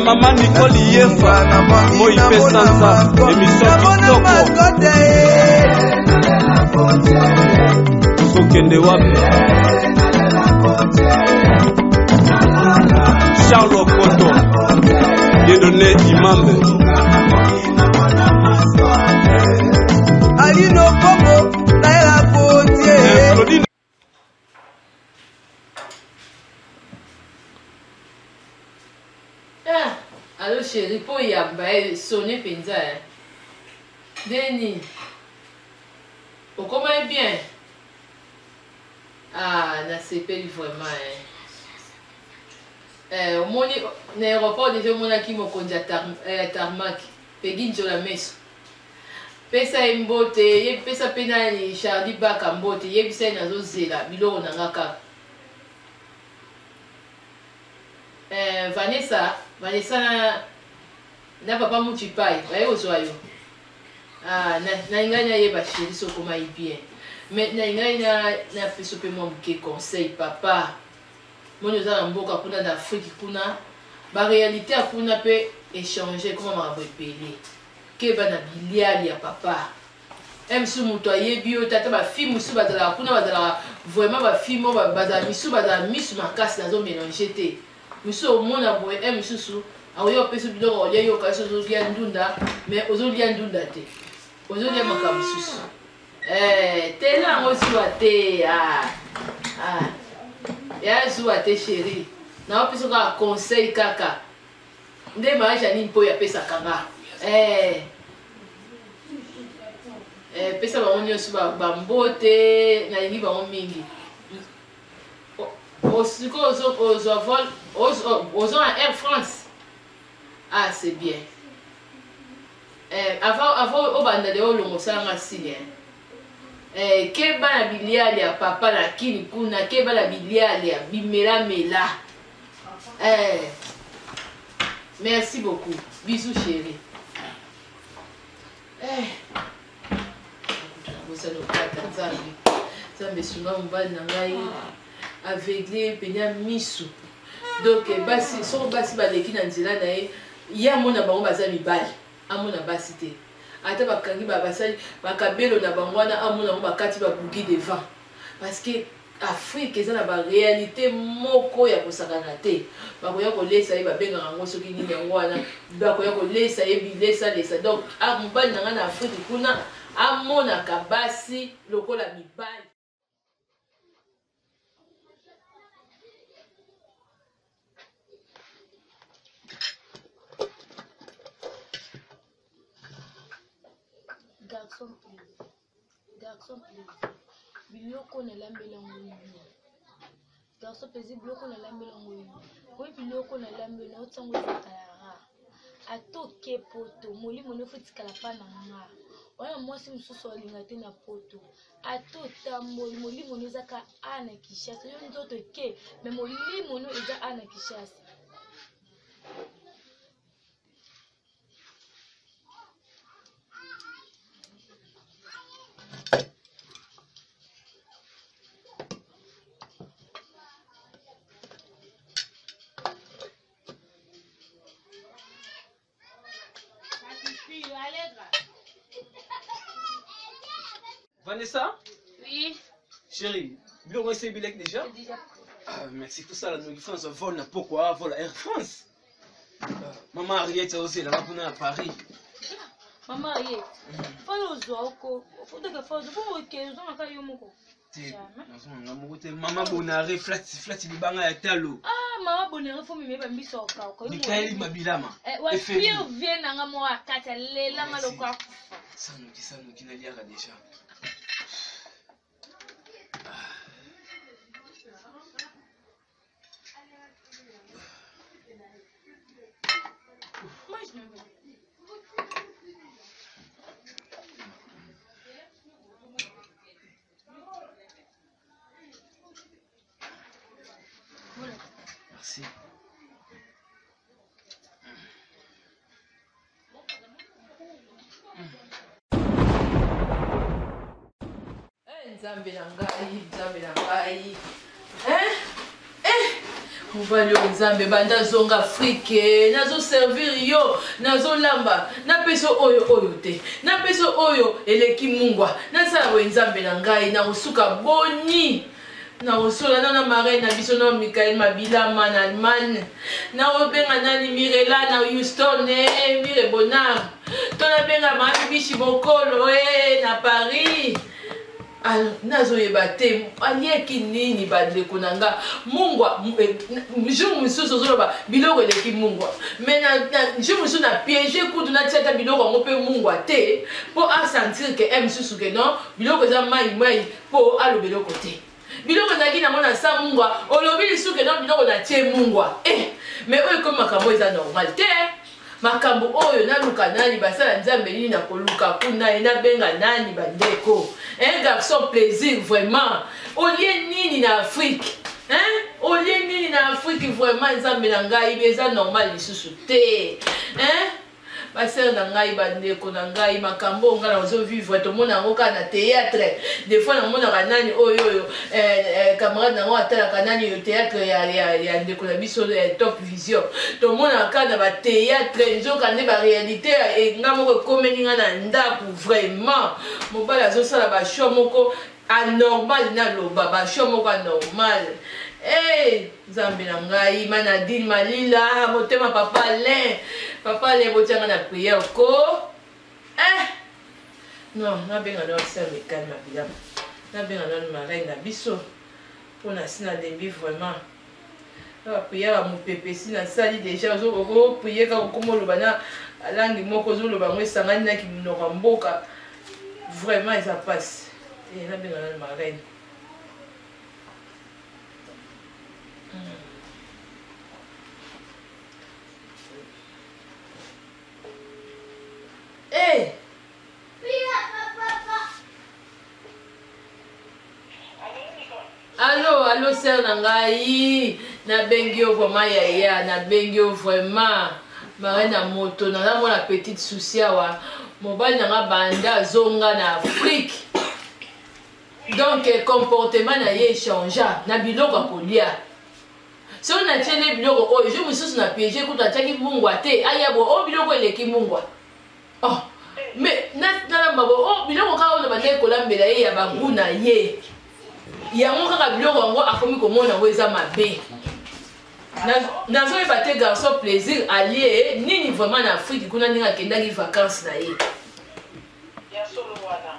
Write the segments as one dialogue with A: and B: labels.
A: mama Nicole Yefa moi mpe sanza emission kitoko tokende wapi Charles Okoto Dieudonné Imambe
B: Alino Bongo nayela kotie
C: Ah, allo chérie, po yamba eh, sonne penza eh. Deni. Okomaki bien? Ah, nasepeli vraiment eh. Eh, omoni na aéroport deja omonaki mokonzi ya tar, eh, tarmac Peggy Njola Meso. Pesa ye mbote, ye pesa pe nani Charlie Baka mbote, yebisa ye nazozela biloko na nga kaka. Eh, Vanessa, Vanessa na, na papa Muchipai baye kozwa yo. Ah, na, na ngai nayeba chéri soki okomaki bien. Mais na ngai na napesa mpe mwa moke conseil papa. Moni oza na mboka kuna na Afrique kuna ba réalité ya kuna mpe échange ekoma makambo ebele. Keba na bilialia papa. Msu moto ayebi yo tata ba fille mosusu bazalaka kuna bazalaka vraiment ba fille moko bazala misu bazala misu makasi nazo mélanger te mosusu omona boye e mosusu akoya opesa biloko olia yo kasi ozolia ndunda mais ozolia ndunda te ozolia makambo mosusu eh, tela yango zuwa te ah, ah. ya zuwa te chéri naopesa kaka conseil kaka nde mama Janine mpo apesaka nga eh. Eh, pesa bango nyonso bambote nalingi bango mingi sikoyo ozwa vol ozo na air france ah c'est bien eh, avant avant obanda de olongo osala nga signe eh, keba na bilialia papa na kini kuna keba na bilialia bimelamela Eh. Merci beaucoup. Bisous chérie. Eh. Bosano kata nzambe. Nzambe sunga mobali na ngai aveugle penya misu. Donc eh, basi soko basi baleki na nzela na ye ye amona bango baza mibali amona basi te ata bakangi basali bakabelo na bango wana amona yango bakati babugi devant parce que Afrique eza na ba realite moko ya kosakana te bakoya kolesa ye babengaka yango soki nini yango wana bakoya kolesa ye bilesalesa donc ah, mobali na ngai na Afrique kuna amonaka basi lokola mibali.
D: Garçon please. Garçon plaisir biloko nalambeli yango yo garçon plaisir biloko nalambeli yango yo oyi biloko nalambeli na otiango ezalaka ya rare ata oke poto molimo no etikala pa na nga wana mwasi mosusu alinga te na poto ata otamboli molimo no eza ka a na Kinshasa yo nzoto eke me molimo no eza a na Kinshasa.
E: Vanessa
D: Oui.
E: Chérie, biloko esi ebilaki déjà
D: Déjà.
E: Ah, merci tosala noki france vol na pokwa vol air france Ah, mama ariete azozelanga kuna na paris
D: Mama Ariete. Fallait ozwa oko. Faudrait que faut ozwa. Faut okende ozongaka yo moko.
E: te
D: Jamais.
E: nazonga moko te mama bonare flat flat libanga ya talo
D: Ah, mama bonere faut meme ba miso okauka.
E: mikaeli mabilama
D: Eh, wa
E: FMI.
D: pire vie nanga moko ya kati alelanga
E: Merci.
D: lokola akufa.
E: sanoki sanoki naliaka déjà
D: Mange non.
E: Merci.
C: Eh, nzambe na ngai nzambe na ngai eh? Eh! Mobali oyo Nzambe, banda zonga Afrique, nazo servir yo, nazolamba, napesa oyo oyo te, napesa oyo eleki mungwa, nasala boye Nzambe na ngai, nakosuka boni? Nakosola na na marraine na biso na Michael Mabilama na Allemagne, nakobenga nani Mirela na Houston, Mire Bonard, to nabenga Mami Bishi Bokolo na Paris. Nazoyeba te aliaki nini bandeko na nga mungwa. Jour mosusu ozoloba biloko eleki mungwa, mais na jour mosusu na piége kutu natia ata biloko yango mpe mungwa te, mpo asentir ke mosusu ke non, biloko eza mai mai, mpo aloba eloko te. Biloko ezalaki nango na sa mungwa, olobi lisusu ke non, biloko natie mungwa. Mais oyo ekomi makambo eza normal te. Makambo oyo naluka nani, basala Nzambe nini, nakoluka kuna ye, nabenga nani bandeko? Un garçon plaisir, vraiment, olie nini na Afrique, hein? Olie nini na Afrique, vraiment, Nzambe na ngai, eza normal lisusu te, hein? Basere na ngai, bandeko na ngai, makambo oyo ngai nazovivre, tomona yango kaka na théâtre. Des fois namonaka nani oyo camarade nango atalaka nani oyo théâtre ya ndeko na biso Top Vision, tomonaka kaka na bathéâtre, nzoka nde baréalité nga moko ekomeli nga na ndako. Vraiment, mobali azosala bachoix moko anormal, naloba bachoix moko anormal. Hey, Nzambe na ngai, Manadine Malila motema, papa Alain, papa Alain, botianga na prière ko. Non, nabenga nano sœur Mikali Mabilama, nabenga nano marraine na biso, mpona si nalembi vraiment na baprière ya mopepe. Si nasali déjà, okoprie kaka, okoma oloba na langue moko, ozoloba yango esangani na kimonoko ya mboka. Vraiment eza mpasi. Nabenga nano marraine. Hey! Allo, allo, sœur na ngai, nabengi yo vraiment yaya, nabengi yo vraiment marraine na moto, naza mona petite souci awa. Mobali na nga banda azonga na Afrique, donc comportement na ye echangea na biloko ya kolia. Soki natieli biloko oyo, jour mosusu na piége kutu atiaki mungwa te, aya bo oyo biloko eleki mungwa. Oh, mais nalamba bo oh, biloko kaka oyo na bandaki kolambela ye ya bagu na ye, yango kaka biloko yango akomi komona yango eza mabe. Nazoyeba te garçon plaisir alie nini vraiment na Afrique kuna, ndenge akendaki vacance na ye.
F: Ya solo wana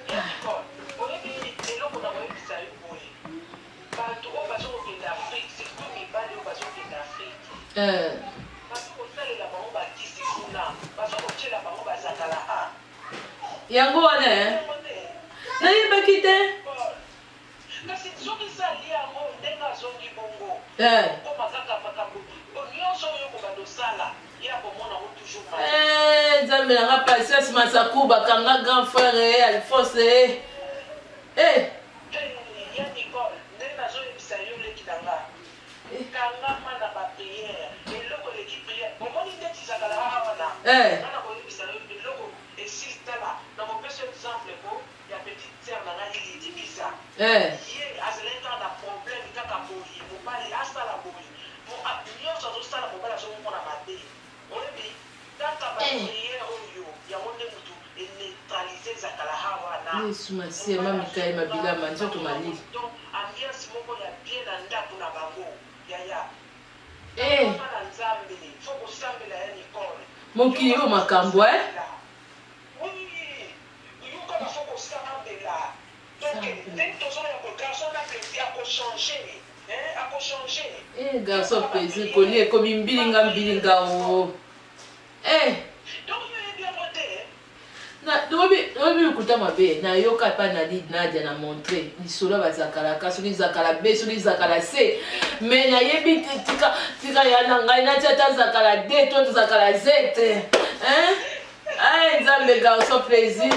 F: ya Nicole, oyebi eloko na koyebisa yo boye, bato oyo bazokokende Afrique, surtout mibali oyo bazokende Afrique, bazokosalela bango bakisi kuna, bazokotiela bango bazakala a
C: Yango wana nayebaki te.
F: Kasi soki sali yango ndenge azongi bongo, okoma kaka makambo nyonso oyo kobanda osala, ye akomona yango toujours mal.
C: Nzambe nanga, Patience Masaku bakanga grand frère Alphonse.
F: Ya Nicole, nde nazoyebisa yo, leki na nga, kangama na baprière. Eloko eleki prière, omoni ndeti zakala wana, nga na koyebisa yo eloko esili. Tala, nakopesa exemple ko ya petite sœur na ngai Lydie Biza. Ye azalaki kaka na problème kaka boye, mobali asala boye, nyonso azosala, mobali azomona mabe. Oyebi kaka baprière oyo, yango nde motu eneutralize zakalaha wana.
C: Yesu Masiya, ma Mikael Mabilama, nzoto malili.
F: Donc ambiance moko ya bien na ndako na bango, yaya. Na Nzambe, faut kosambela ya Nicole.
C: Mokili oyo makambo.
F: Oui, yoka, faut kosambela. Donc ndenge tozoloba ko garçon na plaisir akochange, akochange.
C: Garçon plaisir kolia ekomi mbilinga mbilinga o.
F: Donc yo oyebi yango te?
C: Oyebi lokuta mabe, nayoka epa nadi Nadia na montre lisolo ya bazakalaka, soki zakala b, soki zakala c, mais nayebi te. Tika, tika ya na ngai, natia ata zakala d to zakala z, hein? Ay, Nzambe, garçon plaisir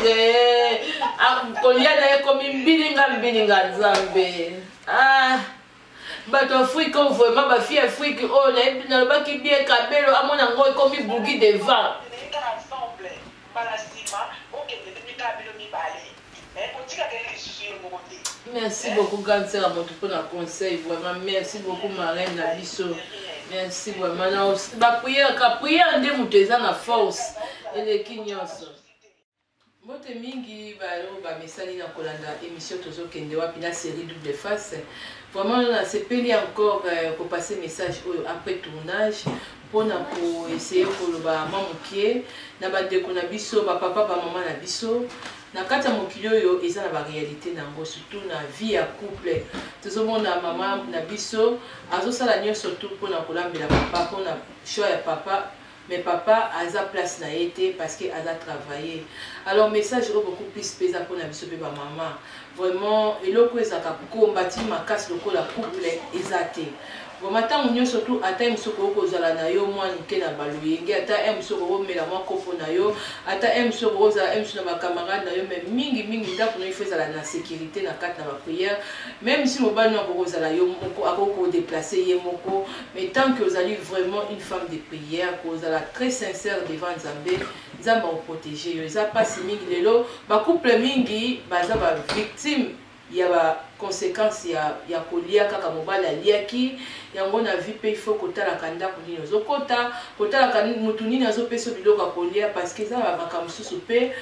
C: kolia na ye komi mbilinga mbilinga. Nzambe, ah, bato Afrique oyo vraiment, bafille Afrique oyo nalobaki bien, kabelo amona yango ekomi bugi devant.
F: Ensemble, mbala nsima bokende bino mibale, kotikaka ye lisusu ye moko te.
C: Merci beaucoup, grande sœur ya moto, mpona conseil. Vraiment merci beaucoup, marraine na biso. Merci vraiment. Na baprière, ka prière nde moto eza na force eleki nyonso. Mbote mingi bayo bamesani na kolanda émission Tozokende wapi na série Double Face. Vraiment nasepeli encore kopasser message oyo après tournage, mpona koessayer koloba mwa mokie na bandeko na biso, bapapa, bamama na biso. Na kati ya mokili oyo eza na baréalité nango, surtout na vie ya couple. Tozomona mama na biso azosala nyonso tu mpona kolambela papa, mpona choix ya papa, mais papa aza place na ye te parce que aza travailler. Alors message oyo beaucoup plus mpe eza mpona biso mpe bamama. Vraiment eloko ezalaka kombati makasi lokola couple eza te. Vraiment ntango nyonso tu, ata ye mosusu okoki kozala na yo mwa moke na baloyenge, ata ye mosusu okokomela mwa kopo na yo, ata ye mosusu okozala ye mosusu na bacamarade na yo, mais mingimingi ndako na yo ifo ezala na sécurité na kati na baprière. Même si mobali no akoki kozala yo moko, akoki kodéplacer ye moko, mais tant que ozali vraiment une femme de prière, kozala très sincère devant Nzambe, Nzambe akoprotéger yo. Eza mpasi mingi lelo, bacouple mingi baza bavictime ya baconséquence ya kolia kaka mobali aliaki yango. Na vie mpe il faut kotalaka ndako nini ozokota, kotalaka motu nini azopesa biloko ya kolia, parce que eza na bamakambo mosusu mpe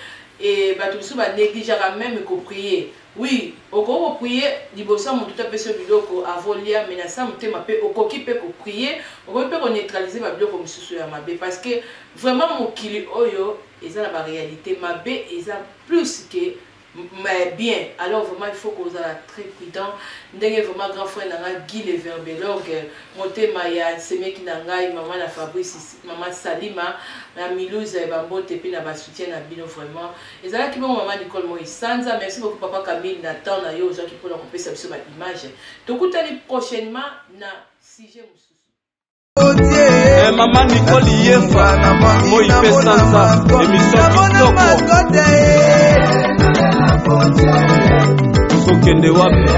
C: e bato mosusu banégligeaka même koprier. Oui, okoki koprier liboso ya motu to apesi yo biloko avolia, mais na sa motema mpe okoki mpe koprier, okoki mpe koneutraliser babiloko mosusu ya mabe, parce que vraiment mokili oyo eza na baréalité mabe, eza plus que mais bien. Alors vraiment il faut kozala très prudent. Ndenge vraiment grand frère na ngai Guy le Verbologue, motema ya semeki na ngai, mama na Fabrice, mama Salima na Milouse, bambote mpe na basoutien na bino. Vraiment ezalaki bongo, mama Nicole Moi Sanza. Merci beaucoup, papa Camille, na temps na yo ozwaki mpona kopesa biso baimage. Tokutani prochainement na sujet mosusu.
A: Mama Nicole Yefa, moi mpe sanza émission kitoko. Tozokende wapi?